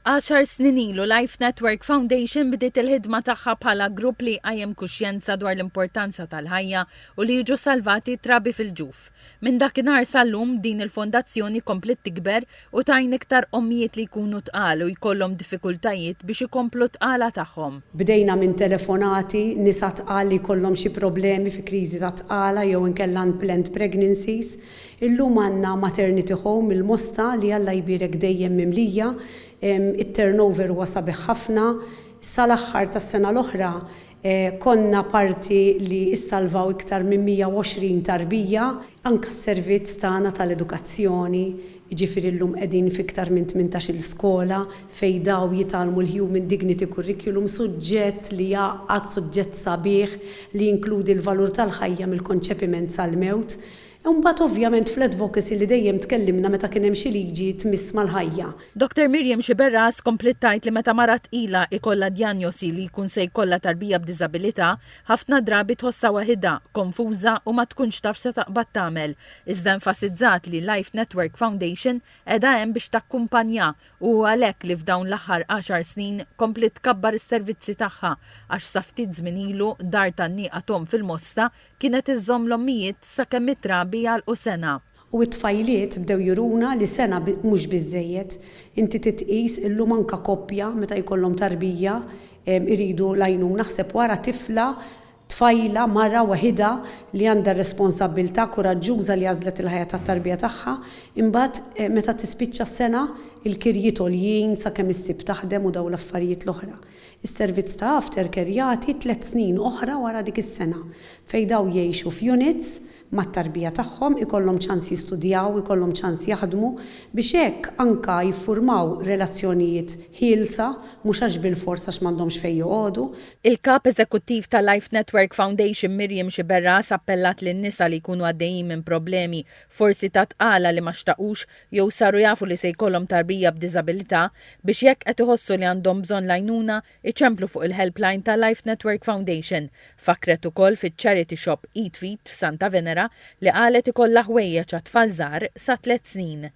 Għaxar snin ilu Life Network Foundation bdiet il-ħidma tagħha bħala grupp li jqajjem kuxjenza dwar l-importanza tal-ħajja u li jiġu salvati trabi fil-ġuf. Minn dakinhar sal-lum din il-fondazzjoni kompliet tikber u tgħin iktar ommijiet li jkunu tqal u jkollhom diffikultajiet biex ikomplu t-tqala tagħhom. Bdejna minn telefonati, nisa tqal li jkollhom xi problemi fi kriżi ta' tqala jew inkella unplanned pregnancies. Illum għandna maternity home il-Mosta li Alla jbierek dejjem mimlija. It-turnover huwa sabiħ ħafna. Sal-aħħar tas-sena l-oħra konna parti li ssalvaw iktar minn 120 tarbija. Anke s-servizz tagħna tal-edukazzjoni, jiġifieri llum qegħdin f'iktar minn 18-il skola fejn daw jitgħallmu l-Human Dignity Curriculum, suġġett li jgħaqqad, suġġett sabiħ li jinkludi l-valur tal-ħajja mill-konċepiment sal-mewt. Imbagħad ovvjament fl-advocacy li dejjem tkellimna meta kien hemm xi liġi tmiss mal-ħajja. Dottor Miriam Sciberras kompliet tgħid li meta mara tqila ikollha djanjosi li jkun se jkollha tarbija b'diżabilità, ħafna drabi tħossha waħidha, konfuża u ma tkunx taf x'se taqbad tagħmel. Iżda enfasizzat li Life Network Foundation qiegħda hemm biex takkumpanja u hu għalhekk li f'dawn l-aħħar għaxar snin kompliet tkabbar is-servizzi tagħha għax sa ftit żmien ilu Dar Tgħanniqa Tom fil-Mosta Kienet iżżomm l-ommijiet sakemm it-trabi jagħlqu sena. U t-tfajliet bdew juruna li sena mhux biżżejjed. Inti trid tqis illum anka koppja meta jkollhom tarbija iridu l-għajnuna aħseb wara tifla, tfajla, mara waħidha li għandha r-responsabbiltà kuraġġuża li għażlet il-ħajja tat-tarbija tagħha, imbagħad meta tispiċċa s-sena il-kirjiet għoljin sakemm issib taħdem u dawn l-affarijiet l-oħra. Is-servizz ta' aftercare jagħti tlett snin oħra wara dik is-sena, fejn dawn jgħixu f'units mat-tarbija tagħhom, ikollhom ċans jistudjaw, ikollhom ċans jaħdmu, biex hekk anka jiffurmaw relazzjonijiet ħielsa, mhux għax bilfors għax m'għandhomx fejn joqogħdu. Il-Kap Eżekuttiv ta' Life Network Foundation Miriam Sciberras appellat lin-nisa li jkunu għaddejjin minn problemi forsi ta' tqala li ma xtaqux jew saru jafu li se jkollhom tarbija b'diżabilità, biex jekk qed iħossu li għandhom bżonn l-għajnuna, iċemplu fuq il-helpline ta' Life Network Foundation. Fakkret ukoll fiċ-charity shop Eat Feet f'Santa Venera li qalet ikollha ħwejjeġ għat-tfal żgħar sa tliet snin.